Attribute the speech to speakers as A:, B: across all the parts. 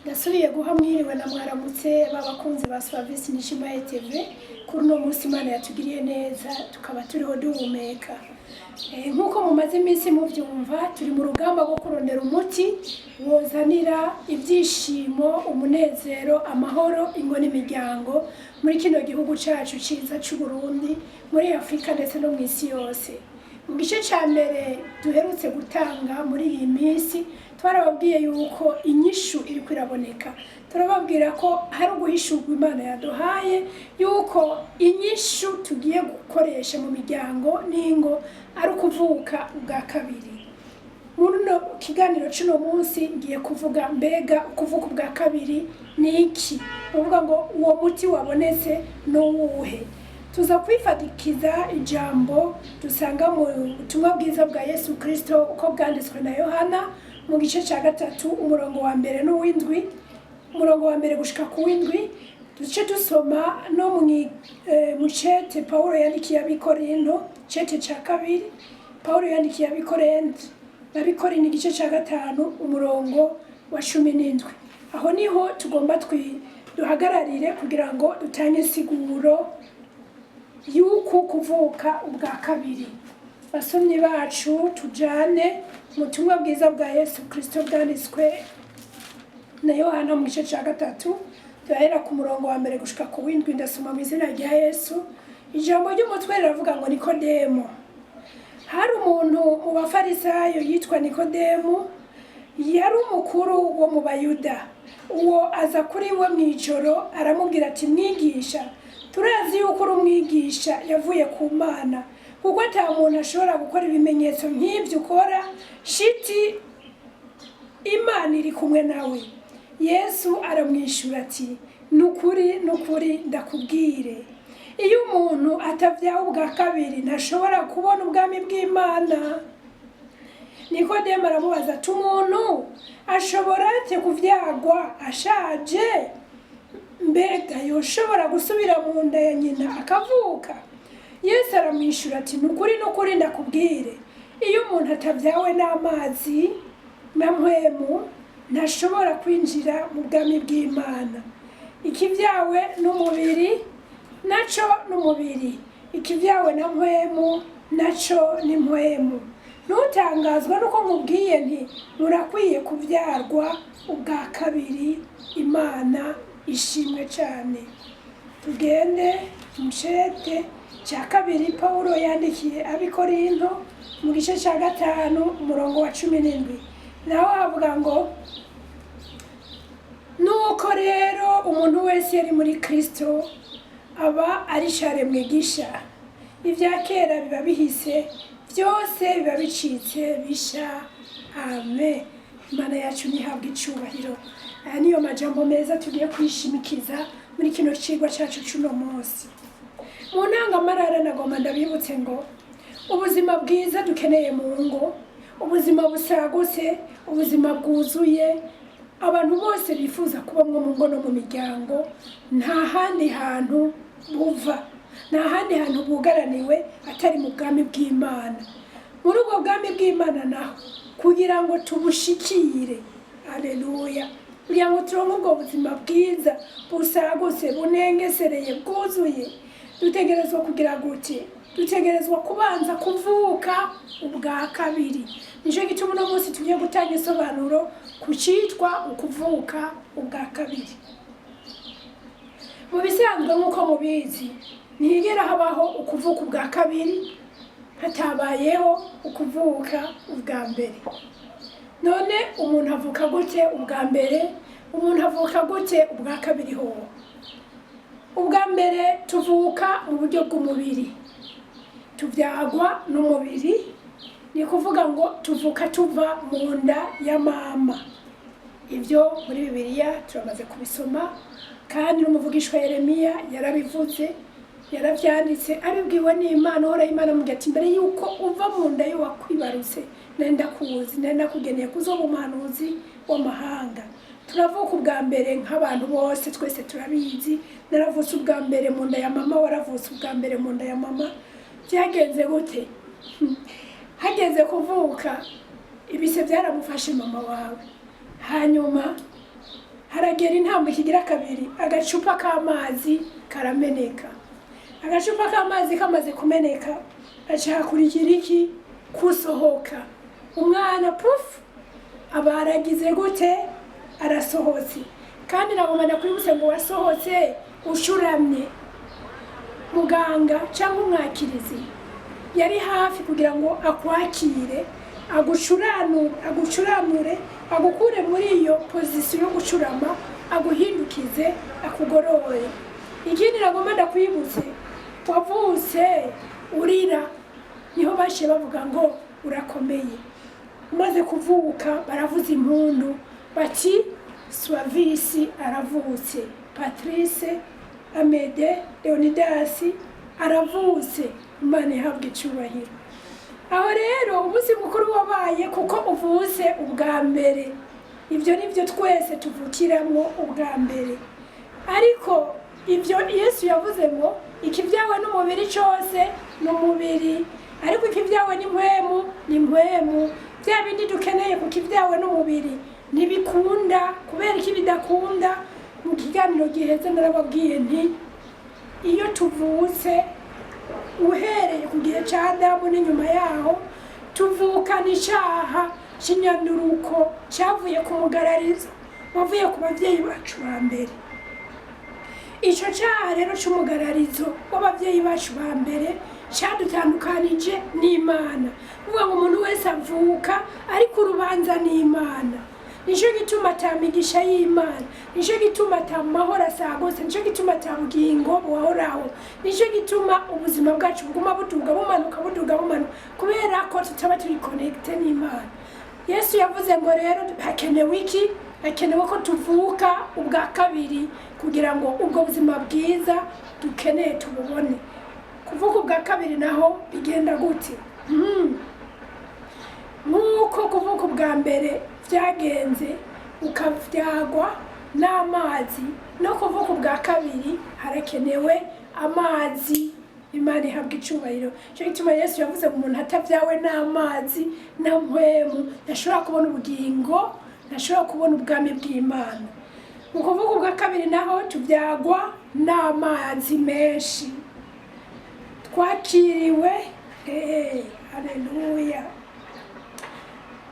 A: Ndasubiye guha mwiriwe na mwaramutse b'abakunzi ba Service Nishimaye TV. Kuri uno munsi Imana yatugiriye neza, tukaba turiho duhumeka. Nk'uko mumaze iminsi mubyumva, turi mu rugamba rwo kurondera umuti wozanira ibyishimo, umunezero, amahoro ingo n'imiryango muri kino gihugu cyacu cyiza cy'u Burundi, muri Afurika ndetse no mu isi yose. Mu gice cya mbere duherutse gutanga muri iyi minsi, twarababwiye yuko inyishu iri kwiraboneka. Turababwira ko hari uguhishurwa Imana yaduhaye yuko inyishu tugiye gukoresha mu miryango n'ingo ari ukuvuka ubwa kabiri. Muri uno kiganiro cy'uno munsi ngiye kuvuga: mbega ukuvuka ubwa kabiri ni iki? Uvuga ngo uwo muti wabonetse ni uwuhe? Tuza kwifatikiza ijambo dusanga mu butumwa bwiza bwa Yesu Kirisito uko bwanditswe na Yohana, mu gice cya 3, umurongo wa mbere n'uw'indwi, umurongo wa mbere gushika ku w'indwi. Duce dusoma no mu cete Pawulo yandikiye Abikorinto, cete cya kabiri Pawulo yandikiye Abikorinto, igice cya 5, umurongo wa 17. Aho niho tugomba duhagararire kugira ngo dutange insiguro y'uku kuvuka ubwa kabiri. Basomyi bacu, tujane mu butumwa bwiza bwa Yesu Kirisito bwanditswe na Yohana mu gice cya 3, turahera ku murongo wa mbere gushika ku w'indwi. Ndasoma mu izina rya Yesu. Ijambo ry'umutwe riravuga ngo: Nikodemo. Hari umuntu mu Bafarisayo yitwa Nikodemu, yari umukuru wo mu Bayuda. Uwo aza kuri we mu ijoro, aramubwira ati: "Mwigisha, turazi yuko uri umwigisha yavuye ku Mana, kuko ata muntu ashobora gukora ibimenyetso nk'ibyo ukora shiti Imana iri kumwe nawe." Yesu aramwishyura ati: "Ni ukuri, ni ukuri, ndakubwire, iyo umuntu atabyawe ubwa kabiri ntashobora kubona ubwami bw'Imana." Nikodemu aramubaza ati: "Umuntu ashobora ate kubyagwa ashaje? Mbega yoshobora gusubira mu nda ya nyina akavuka?" Yesu aramwishyura ati: "Ni ukuri, ni ukuri, ndakubwire, iyo umuntu atabyawe n'amazi na Mpwemu ntashobora kwinjira mu bwami bw'Imana. Ikibyawe n'umubiri naco n'umubiri, ikibyawe na Mpwemu naco ni mpwemu. Ntutangazwa nuko nkubwiye nti: murakwiye kubyarwa ubwa kabiri." Imana ishimwe cyane. Tugende mu cete cya kabiri Pawulo yandikiye Abikorinto, mu gice cya 5, umurongo wa 17. Naho havuga ngo: "Nuko rero umuntu wese yari muri Kirisito aba ari icaremwe gisha, ibya kera biba bihise, byose biba bicitse bisha." Amen. Imana yacu ntihabwe icubahiro. Aya niyo majambo meza tugiye kwishimikiza muri kino cigwa cacu c'uno munsi. Mu ntangamarara nagomba ndabibutse ngo ubuzima bwiza dukeneye mu ngo, ubuzima busagutse, ubuzima bwuzuye abantu bose bifuza kubamwo mu ngo no mu miryango, nta handi hantu buva, nta handi hantu bugaraniwe atari mu bwami bw'Imana. Muri ubwo bwami bw'Imana naho, kugira ngo tubushikire, aleluya, kugira ngo turonke ubwo buzima bwiza busagutse, bunengesereye, bwuzuye, dutegerezwa kugira gute? Dutegerezwa kubanza kuvuka ubwa kabiri. Nicyo gituma uno munsi tugiye gutanga isobanuro ku cyitwa ukuvuka ubwa kabiri. Mu bisanzwe, nk'uko mubizi, ntihigera habaho ukuvuka ubwa kabiri hatabayeho ukuvuka ubwa mbere. None umuntu avuka gute ubwa mbere? Umuntu avuka gute ubwa kabiri? Hoho ubwa mbere tuvuka mu buryo bw'umubiri, tubyagwa n'umubiri, ni kuvuga ngo tuvuka tuva mu nda ya mama. Ibyo muri Bibiliya turamaze kubisoma, kandi n'umuvugishwa Yeremiya yarabivuze, yarabyanditse abibwiwe n'Imana. Uhoraho Imana amubwira ati: "Mbere yuko uva mu nda y'uwakwibarutse nari ndakuzi, nari nakugeneye kuzoba umuhanuzi w'amahanga." Turavuka ubwa mbere nk'abantu bose, twese turabizi. Naravutse ubwa mbere mu nda ya mama, waravutse ubwa mbere mu nda ya mama. Byagenze gute? Hageze kuvuka, ibise byaramufashe mama wawe, hanyuma haragera. Agera intambwe ikigira kabiri, agacupa k'amazi karameneka. Agacupa k'amazi kamaze kumeneka, haca hakurikira iki? Kusohoka. Umwana pufu aba aragize gute? Arasohotse. Kandi nagomba ndakwibutse ngo wasohotse ushuramye. Muganga cyangwa umwakirizi yari hafi kugira ngo akwakire, agucuranure, agucuramure, agukure muri iyo position yo gucurama, aguhindukize, akugorore. Ikindi nagomba ndakwibutse, wavutse urira, niho baciye bavuga ngo urakomeye. Umaze kuvuka baravuza impundu bati: "Swavisi aravutse, Patrice Amede Leonidas aravutse, Imana ihabwa icyubahiro." Aho rero umunsi mukuru wabaye kuko uvutse ubwa mbere. Ibyo ni byo twese tuvukiramo ubwa mbere. Ariko ibyo Yesu yavuze ngo ikibyawe n'umubiri cyose ni umubiri, ariko ikibyawe n'impwemu ni impwemu. Bya bindi dukeneye kuko ibyawe n'umubiri ntibikunda. Kubera iki bidakunda? Mu kiganiro giheze narababwiye nti iyo tuvutse, uhereye ku gihe cya Adamu n'inyuma yaho, tuvukana icyaha cy'inyanduruko cyavuye ku mugararizo wavuye ku babyeyi bacu ba mbere. Icyo cyaha rero cy'umugararizo w'ababyeyi bacu ba mbere cyadutandukanije n'Imana. Kuvuga ngo umuntu wese avuka ariko urubanza n'Imana. Nicyo gituma ata migisha y'Imana, nicyo gituma ata mahoro asagutse, nicyo gituma ata bugingo buhoraho, nicyo gituma ubuzima bwacu buguma buduga bumanuka, buduga bumanuka, kubera ko tutaba turi connecté n'Imana. Yesu yavuze ngo rero hakenewe iki? Hakenewe ko tuvuka ubwa kabiri kugira ngo ubwo buzima bwiza dukeneye tububone. Kuvuka ubwa kabiri naho bigenda gute? Nk'uko kuvuka ubwa mbere byagenze, ukabyagwa n'amazi, no kuvuka ubwa kabiri harakenewe amazi. Imana ihabwa icyubahiro. Icyo gituma Yesu yavuze ngo umuntu atabyawe n'amazi na mpwemu ntashobora kubona ubugingo, ntashobora kubona ubwami bw'Imana. Mu kuvuga ubwa kabiri naho tubyagwa n'amazi menshi. Twakiriwe, haleluya!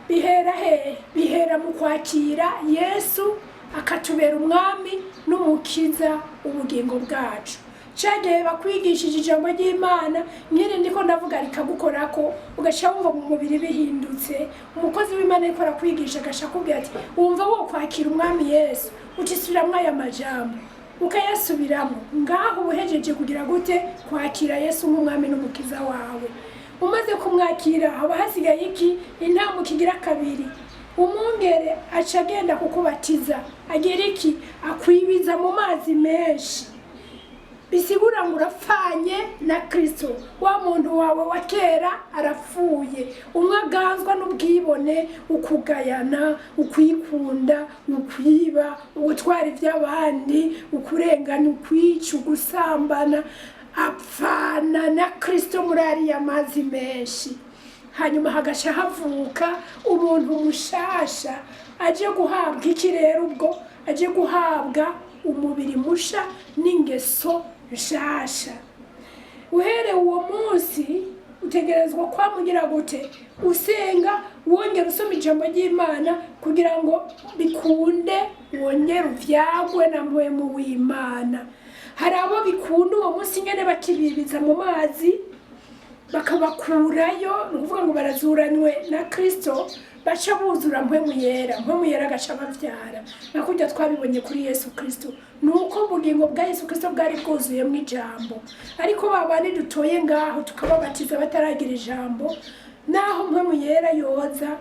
A: Bihera hehe? Bihera mu kwakira Yesu akatubera umwami n'umukiza ubugingo bwacu. Cyagihe bakwigishije ijambo ry'Imana nyine ndiko ndavuga, rikagukorako, ugaca wumva mu mubiri bihindutse. Umukozi w'Imana ariko arakwigisha, agaca akubwira ati: "Wumva wo kwakira umwami Yesu?" Ucisubiramwo aya majambo, ukayasubiramo. Ngaho ubuhejeje kugira gute? Kwakira Yesu nk'umwami n'umukiza wawe. Umaze kumwakira, haba hasigaye iki? Intambwe ikigira kabiri, umwungere aca agenda kukubatiza. Agira iki? Akwibiza mu mazi menshi. Bisigura ngo urapfanye na Kristo. Wa muntu wawe wa kera arapfuye, umwe aganzwa n'ubwibone, ukugayana, ukwikunda, ukwiba, ugutwara iby'abandi, ukurengana, ukwica, ugusambana. Apfana na Kristo muri ariya mazi menshi. Hanyuma hagaca havuka umuntu mushasha aje guhabwa iki rero? Ubwo aje guhabwa umubiri musha n'ingeso nshasha. Uhereye uwo munsi utegerezwa kwamugira gute? Usenga, wongera usoma ijambo ry'Imana kugira ngo bikunde wongere uvyagwe na mpwemu w'Imana. Hari abo bikunda uwo munsi nyene bakibibiza mu mazi, bakabakurayo, ni ukuvuga ngo barazuranywe na Kristo, baca buzura mpwemu yera, mpwemu yera agaca bavyara, nka kurya twabibonye kuri Yesu Kristo. Ni uko ubugingo bwa Yesu Kristo bwari bwuzuyemo ijambo. Ariko babandi dutoye ngaho tukababatiza bataragira ijambo, naho mpwemu yera yoza,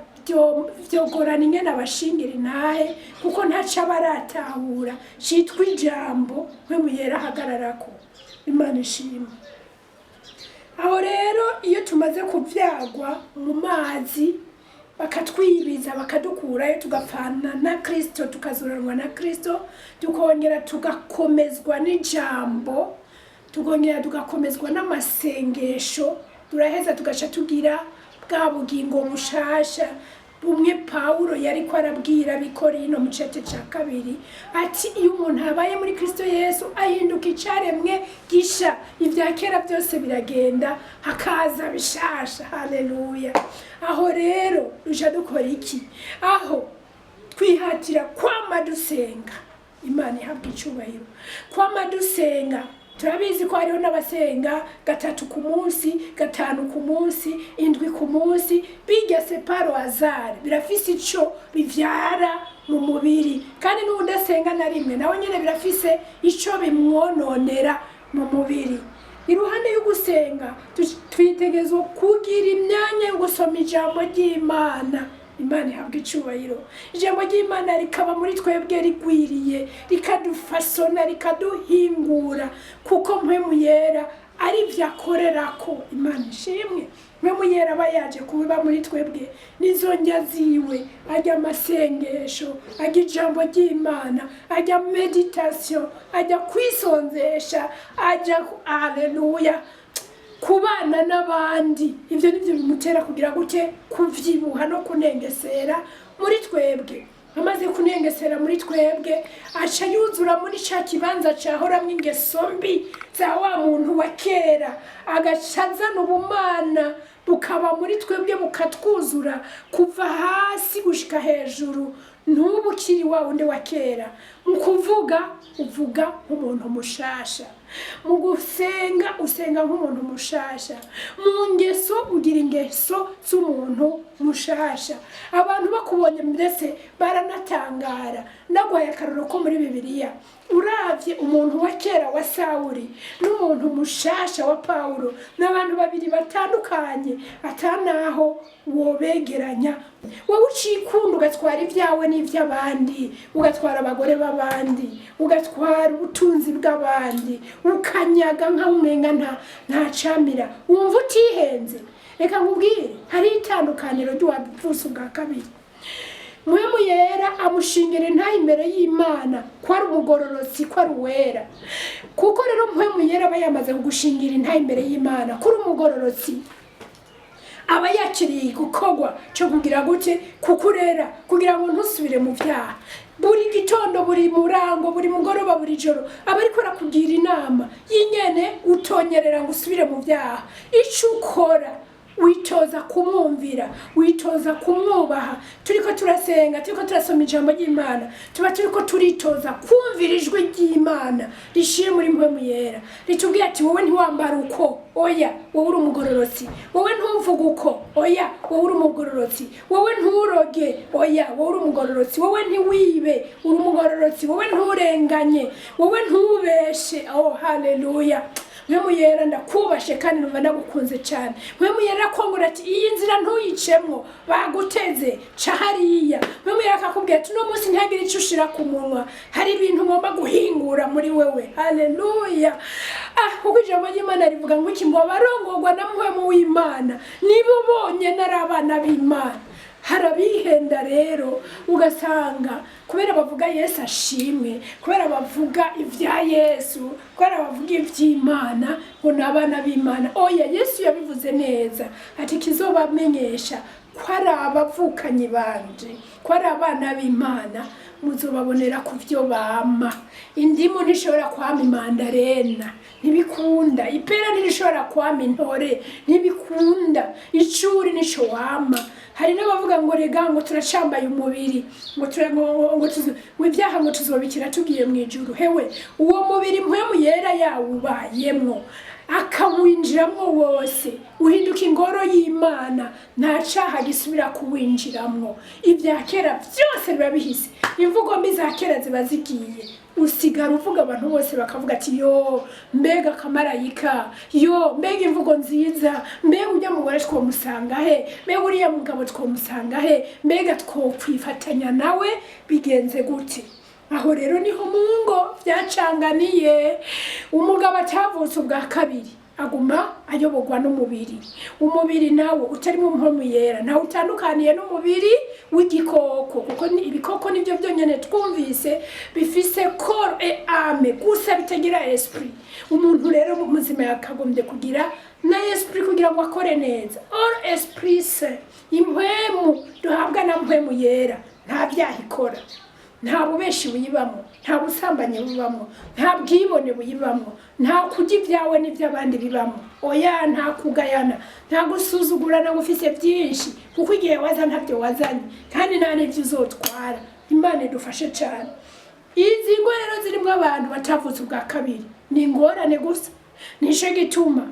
A: vyogorana ingene abashingira intahe, kuko ntaco aba aratahura citwa ijambo mpwemu yera ahagararako. Imana ishimwe. Aho rero iyo tumaze kuvyagwa mu mazi, bakatwibiza, bakadukurayo, tugapfana na Kristo, tukazuranwa na Kristo, tukongera tugakomezwa n'ijambo, tukongera tugakomezwa n'amasengesho, turaheza tugaca tugira bwa bugingo bushasha. Bumwe Pawulo yariko arabwira Abikorino mu cete ca kabiri, ati iyo umuntu abaye muri Kristo Yesu ahinduka icaremwe gisha, ibya kera byose biragenda hakaza bishasha. Haleluya! Aho rero duca dukora iki? Aho twihatira kwama dusenga. Imana ihabwa icubahiro. Kwama dusenga, turabizi ko hariho n'abasenga gatatu ku munsi, gatanu ku munsi, indwi ku munsi. Bijya c'est pas hasard, birafise ico bivyara mu mubiri. Kandi n'uwundi asenga na rimwe nawe nyene birafise ico bimwononera mu mubiri. Iruhande yo gusenga, twitegerezwa kugira imyanya yo gusoma ijambo ry'Imana. Imana ihabwa icubahiro. Ijambo ry'Imana rikaba muri twebwe rigwiriye, rikadufasona, rikaduhingura, kuko Mpwemu Yera ari byo akorerako. Imana ishimwe. Mpwemu Yera aba yaje kuba muri twebwe n'izo ndya ziwe, ajya amasengesho, ajya ijambo ry'Imana, ajya méditation, ajya kwisonzesha, ajya, aleluya, kubana n'abandi. Ibyo nibyo bimutera kugira gute? Kuvyibuha no kunengesera muri twebwe. Amaze kunengesera muri twebwe, aca yuzura muri ca kibanza cahoramwo ingeso mbi za wa muntu wa kera, agaca azana ubumana bukaba muri twebwe, bukatwuzura kuva hasi gushika hejuru. Ntubu ukiri wa wundi wa kera. Mu kuvuga uvuga nk'umuntu mushasha, mu gusenga usenga nk'umuntu mushasha, mu ngeso ugira ingeso z'umuntu mushasha. Abantu bakubonye mbese baranatangara. Naguhaye akarorero ko muri Bibiliya, uravye umuntu wa kera wa Sawuri n'umuntu mushasha wa Pawulo, n'abantu babiri batandukanye, atanaho wobegeranya. Wowe ucikunda, ugatwara ibyawe n'iby'abandi, ugatwara abagore b'abandi, ugatwara ubutunzi bw'abandi, ukanyaga nkaho umenga nta camira, wumva utihenze? Reka nkubwire, hari itandukaniro ry'uwavutse ubwa kabiri. Mpwemu Yera amushingira intahe imbere y'Imana ko ari umugororotsi, ko ari uwera. Kuko rero Mpwemu Yera aba yamaze kugushingira intahe imbere y'Imana ko uri umugororotsi, aba yakiriye igikorwa cyo kugira gute? Kukurera kugira ngo ntusubire mu byaha. Buri gitondo, buri murango, buri mugoroba, buri joro, aba ariko arakugira inama y'inyene utonyerera ngo usubire mu byaha. Icyo ukora, witoza kumwumvira, witoza kumwubaha. Turiko turasenga, turiko turasoma ijambo ry'Imana, tuba turiko turitoza kumvira ijwi ry'Imana rishiye muri Mpwemu Yera, ritubwira ati wowe ntiwambara uko, oya, wowe uri umugororotsi. Wowe ntuvuge uko, oya, wowe uri umugororotsi. Wowe nturoge, oya, wowe uri umugororotsi. Wowe ntiwibe, uri umugororotsi. Wowe nturenganye, wowe ntubeshe. Oh, haleluya! Mpwemu Yera, ndakubashe kandi numva ndagukunze cyane. Mpwemu Yera akongora ati iyi nzira ntuyicemwo, baguteze, ca hariya. Mpwemu Yera akakubwira ati uno munsi ntihagire icyo ushira ku munwa, hari ibintu ugomba guhingura muri wewe. Haleluya! Ah, kuko ijambo ry'Imana rivuga ngo iki? Ngo abarongorwa na Mpwemu w'Imana nibo bonyene ari abana b'Imana. Hari abihenda rero, ugasanga kubera bavuga Yesu ashimwe, kubera bavuga ibya Yesu, kubera bavuga iby'Imana, ngo ni abana b'Imana. Oya, Yesu yabivuze neza ati kizobamenyesha ko ari abavukanyi banje, ko ari abana b'Imana, muzobabonera ku byo bama. Indimu ntishobora kwama imandarena, ntibikunda. Ipera ntirishobora kwama intore, ntibikunda. Icuri nico wama. Hari n'abavuga ngo rega ngo turacambaye umubiri, ngo tura- ngo ngo tuzo- ngo ibyaha ngo tuzobikira tugiye mu ijuru. Hewe, uwo mubiri Mpwemu Yera yawubayemwo, akawinjiramwo wose, uhinduka ingoro y'Imana, nta caha gisubira kuwinjiramwo. Ibya kera byose biba bihise, imvugo mbi za kera ziba zigiye, usigara uvuga abantu bose bakavuga ati yo, mbega akamarayika, yo, mbega imvugo nziza, mbega ujya mugore twomusanga he, mbega uriya mugabo twomusanga he, mbega twokwifatanya nawe bigenze gute? Aho rero niho mu ngo byacanganiye. Umugabo atavutse ubwa kabiri aguma ayoborwa n'umubiri. Umubiri nawo utarimo Mpwemu Yera nawe utandukaniye n'umubiri. w'igikoko, kuko ni ibikoko nibyo byonyine twumvise bifise corps et âme gusa, bitagira esprit. Umuntu rero muzima yakagombye kugira na esprit kugira ngo akore neza. Or Esprit Saint, impwemu duhabwa na Mpwemu Yera, nta byaha ikora, nta bubeshi buyibamo, nta busambanyi bubamo, nta bwibone buyibamo, nta kurya ibyawe n'iby'abandi bibamo, oya, nta kugayana, nta gusuzugurana ngo ufise byinshi, kuko igihe waza ntabyo wazanye kandi nta n'ibyo uzotwara. Imana idufashe cyane. Izi ngo rero zirimo abantu batavutse ubwa kabiri ni ingorane gusa. Nico gituma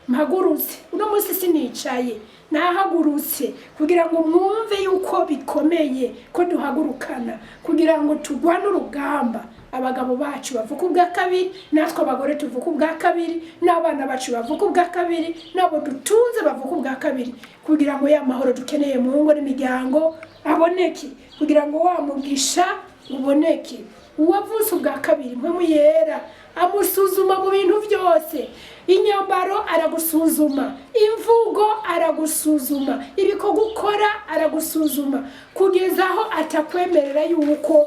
A: mpagurutse uno munsi, sinicaye, nahagurutse kugira ngo mwumve yuko bikomeye ko duhagurukana kugira ngo turwane urugamba. Abagabo bacu bavuka ubwa kabiri, natwe abagore tuvuka ubwa kabiri, n'abana bacu bavuka ubwa kabiri, n'abo dutunze bavuka ubwa kabiri, kugira ngo ya mahoro dukeneye mu ngo n'imiryango aboneke, kugira ngo wa mugisha uboneke. Uwavutse ubwa kabiri, Mpwemu Yera amusuzuma mu bintu byose. Inyambaro aragusuzuma, imvugo aragusuzuma, ibikorwa ukora aragusuzuma, kugeza aho atakwemerera yuko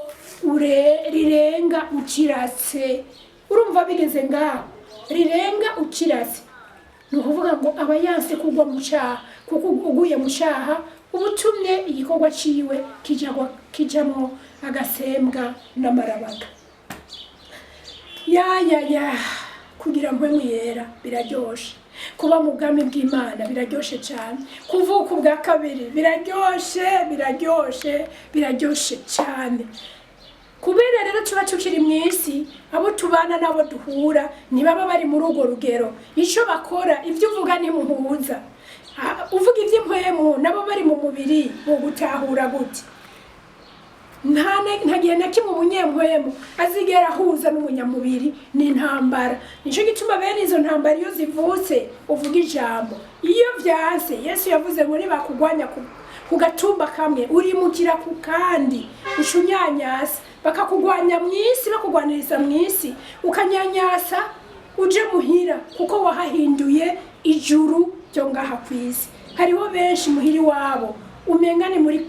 A: rirenga ukiratse. Urumva bigeze ngaho rirenga ukiratse, ni ukuvuga ngo aba yanse kugwa mu cyaha, kuko uguye mu cyaha uba utumye igikorwa ciwe kijamwo agasembwa n'amarabaga. Ya ya ya, kugira Mpwemu Yera biraryoshe, kuba mu bwami bw'Imana biraryoshe cyane, kuvuka ubwa kabiri biraryoshe, biraryoshe, biraryoshe cyane. Kubera rero tuba tukiri mu isi, abo tubana n'abo duhura ntibaba bari muri urwo rugero. Icyo bakora, ibyo uvuga ntimuhuza. Ah, uvuga iby'impwemu, nabo bari mu mubiri, mu gutahura gute? Nta gihe na kimwe umunyempwemu azigera ahuza n'umunyamubiri, ni intambara. Nicyo gituma bene izo ntambara iyo zivutse uvuga ijambo. Iyo vyanse, Yesu yavuze ngo nibakugwanya ku gatumba kamwe, urimukira ku kandi, ucunyanyasa. Bakakugwanya mu isi, bakugwaniriza mu isi, ukanyanyasa uje muhira, kuko wahahinduye ijuru ryo ngaha ku isi. Hariho benshi muhira iwabo umenga ni muri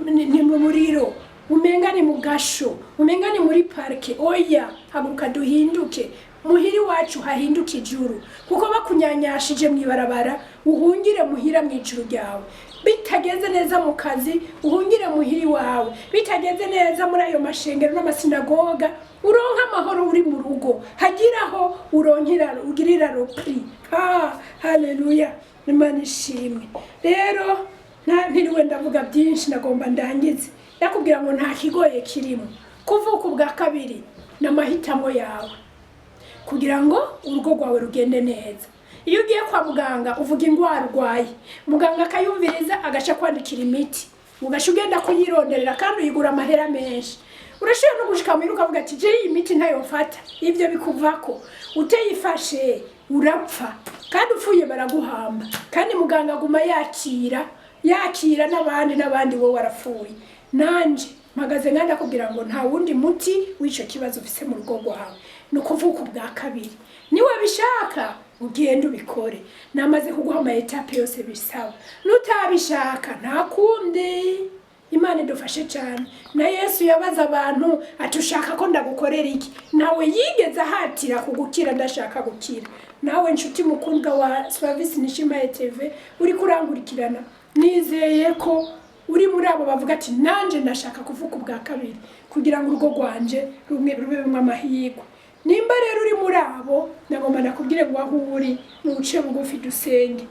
A: ni mu muriro, umenga ni mu gasho, umenga ni muri parike. Oya, haguruka duhinduke, muhira iwacu hahinduke ijuru, kuko bakunyanyashije mu ibarabara, uhungire muhira mu ijuru ryawe. Bitagenze neza mu kazi, uhungire muhira iwawe. Bitagenze neza muri ayo mashengero n'amasinagoga, uronke amahoro uri mu rugo, hagiraho uronkera ugirira repos. Ha, haleluya, Imana ishimwe. Rero ntiriwe ndavuga byinshi, nagomba ndangize ndakubwira ngo nta kigoye kirimo. Kuvuka ubwa kabiri ni amahitamo yawe kugira ngo urugo rwawe rugende neza. Iyo ugiye kwa muganga, uvuga indwara urwaye, muganga akayumviriza, agaca kwandikira imiti, ugaca ugenda kuyironderera kandi uyigura amahera menshi. Urashobora no gushika muhira ukavuga ati: "Je iyi miti ntayo mfata." Ibyo bikuvako, utayifashe urapfa, kandi upfuye baraguhamba, kandi muganga aguma yakira, yakira n'abandi n'abandi, wowe warapfuye. Nanje mpagaze nganda kugira ngo nta wundi muti w'ico kibazo ufise mu rugo rwawe, ni ukuvuka ubwa kabiri. Niwe bishaka, ugende ubikore, namaze kuguha ama étapes yose bisaba. Nutabishaka, nta kundi. Imana idufashe cyane. Na Yesu yabaza abantu ati: "Ushaka ko ndagukorera iki?" Nawe yigeze ahatira kugukira. Ndashaka gukira. Nawe nshuti mukundwa wa Swavisi Nishimaye TV uri kurankurikirana, nizeye ko uri muri abo bavuga ati: "Nanje ndashaka kuvuka ubwa kabiri kugira ngo urugo rwanje rumwe rubemo amahirwe." Nimba rero uri muri abo, nagomba nakubwire ngo aho uri nuce bugufi, dusenge.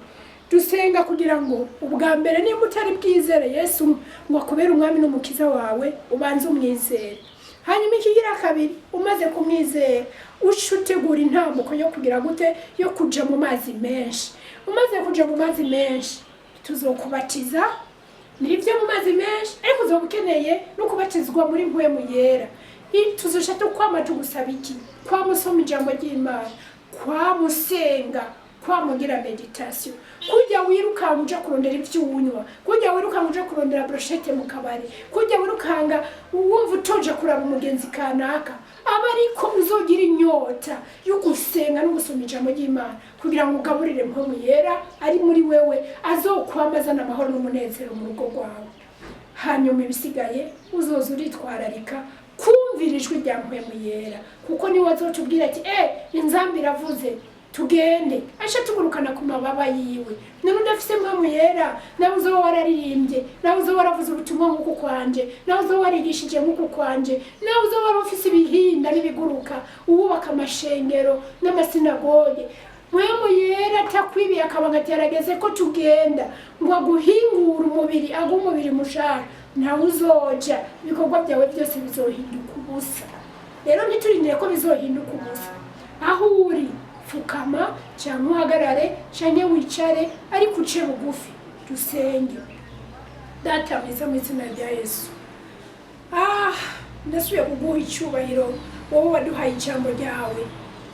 A: Dusenga kugira ngo ubwa mbere, nimba utari bwizere Yesu ngo akubere umwami n'umukiza wawe, ubanze umwizere. Hanyuma ikigira kabiri, umaze kumwizera, uca utegura intambuko yo kugira gute? Yo kuja mu mazi menshi. Umaze kuja mu mazi menshi, tuzokubatiza nibyo mu mazi menshi, ariko uzoba ukeneye no kubatizwa muri Mpwemu Yera. Tuzosha tukwama tugusaba iki? Kwamusoma ijambo ry'Imana, kwamusenga, kwamugira méditation. Kujya wirukanga uja kurondera ivyo unywa, kujya wirukanga uja kurondera brochette mu kabari, kujya wirukanga wumva utoja kuraba umugenzi kanaka, aba ariko uzogira inyota yo gusenga no gusoma ijambo ry'Imana kugira ngo ugaburire Mpwemu Yera ari muri wewe, azokwama azana amahoro n'umunezero mu rugo rwawe. Hanyuma ibisigaye uzoza uritwararika kumvira ijwi rya Mpwemu Yera, kuko niwe azotubwira ati inzamba iravuze, tugende, aca tugurukana ku mababa yiwe. None udafise Mpwemu Yera, nawe uzoba wararirimbye, nawe uzoba waravuze ubutumwa nk'uku kwanje, nawe uzoba warigishije nk'uku kwanje, nawe uzoba wari ufise ibihinda n'ibiguruka, uwubaka amashengero n'amasinagoge, Mpwemu Yera atakwibiye akabanga ati yarageze ko tugenda, ngo aguhingure umubiri, aguhe umubiri mushasha, ntawe uzoja. Ibikorwa byawe byose bizohinduka ubusa. Rero ntiturindire ko bizohinduka ubusa. Aho uri, pfukama cyangwa uhagarare cyangwa wicare, ariko uce bugufi, dusenge. Data mwiza, mu izina rya Yesu, ndasubiye kuguha icyubahiro, wowe waduhaye ijambo ryawe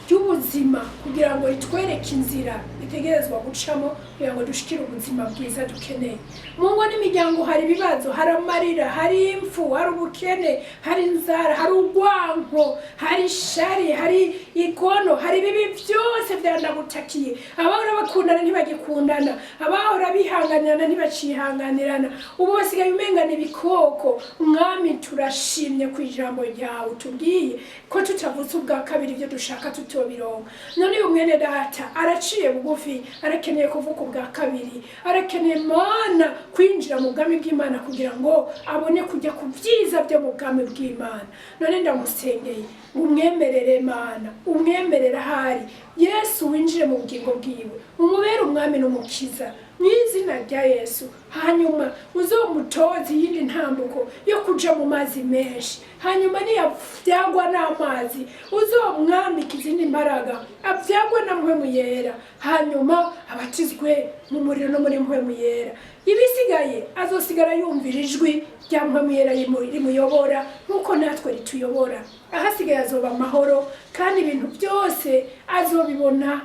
A: ry'ubuzima kugira ngo ritwereke inzira itegerezwa gucamo kugira ngo dushikire ubuzima bwiza dukeneye. Mu ngo n'imiryango hari ibibazo, hari amarira, hari impfu, hari ubukene, hari inzara, hari urwanko, hari ishari, hari igono, hari ibibi byose byanagutakiye. Abahora bakundana ntibagikundana, abahora bihanganirana ntibacihanganirana, ubu basigaye umengana ibikoko. Mwami, turashimye ku ijambo ryawe utubwiye ko tutavutse ubwa kabiri ibyo dushaka tutobironka. None uyu mwene data araciye bugufi, arakeneye kuvuka ubwa kabiri, arakeneye, Mana, kwinjira mu bwami bw'Imana kugira ngo abone kujya ku byiza byo mu bwami bw'Imana. None ndamusengeye ngo umwemerere, Mana, umwemerere ahari, Yesu, winjire mu bugingo bwiwe, umubere umwami n'umukiza mu izina rya Yesu. Hanyuma uzomutoze iyindi ntambuko yo kuja mu mazi menshi. Hanyuma niyavyagwa n'amazi, uzomwambika izindi mbaraga, avyagwe na Mpwemu Yera, hanyuma abatizwe mu muriro no muri Mpwemu Yera. Ibisigaye azosigara yumvira ijwi rya Mpwemu Yera rimuyobora nk'uko natwe rituyobora. Ahasigaye azoba amahoro, kandi ibintu byose azobibona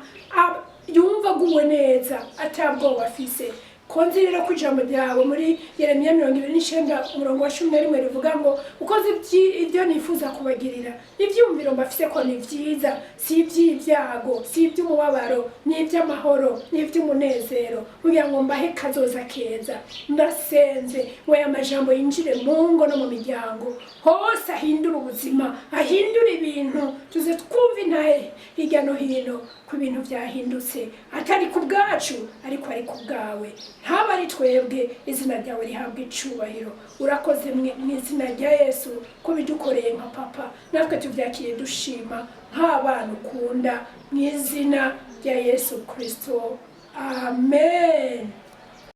A: yumva aguwe neza, atabwoba afise. Ko nzi rero ko ijambo ryawe muri Yeremiya 29 umurongo wa 11 rivuga ngo uko nzi ibyo nifuza kubagirira, ibyumviro mbafise ko ni byiza, si iby'ibyago, si iby'umubabaro, ni iby'amahoro, ni iby'umunezero, kugira ngo mbahe kazoza keza. Ndasenze ngo aya majambo yinjire mu ngo no mu miryango hose, ahindure ubuzima, ahindure ibintu, tuze twumve intahe hirya no hino ko ibintu byahindutse, atari ku bwacu ariko ari ku bwawe, ntaba ari twebwe. Izina ryawe rihabwa icubahiro. Urakoze mu izina rya Yesu ko bidukoreye nka papa, natwe tubyakiriye dushima nk'abana ukunda, mu izina rya Yesu Kristo, amen.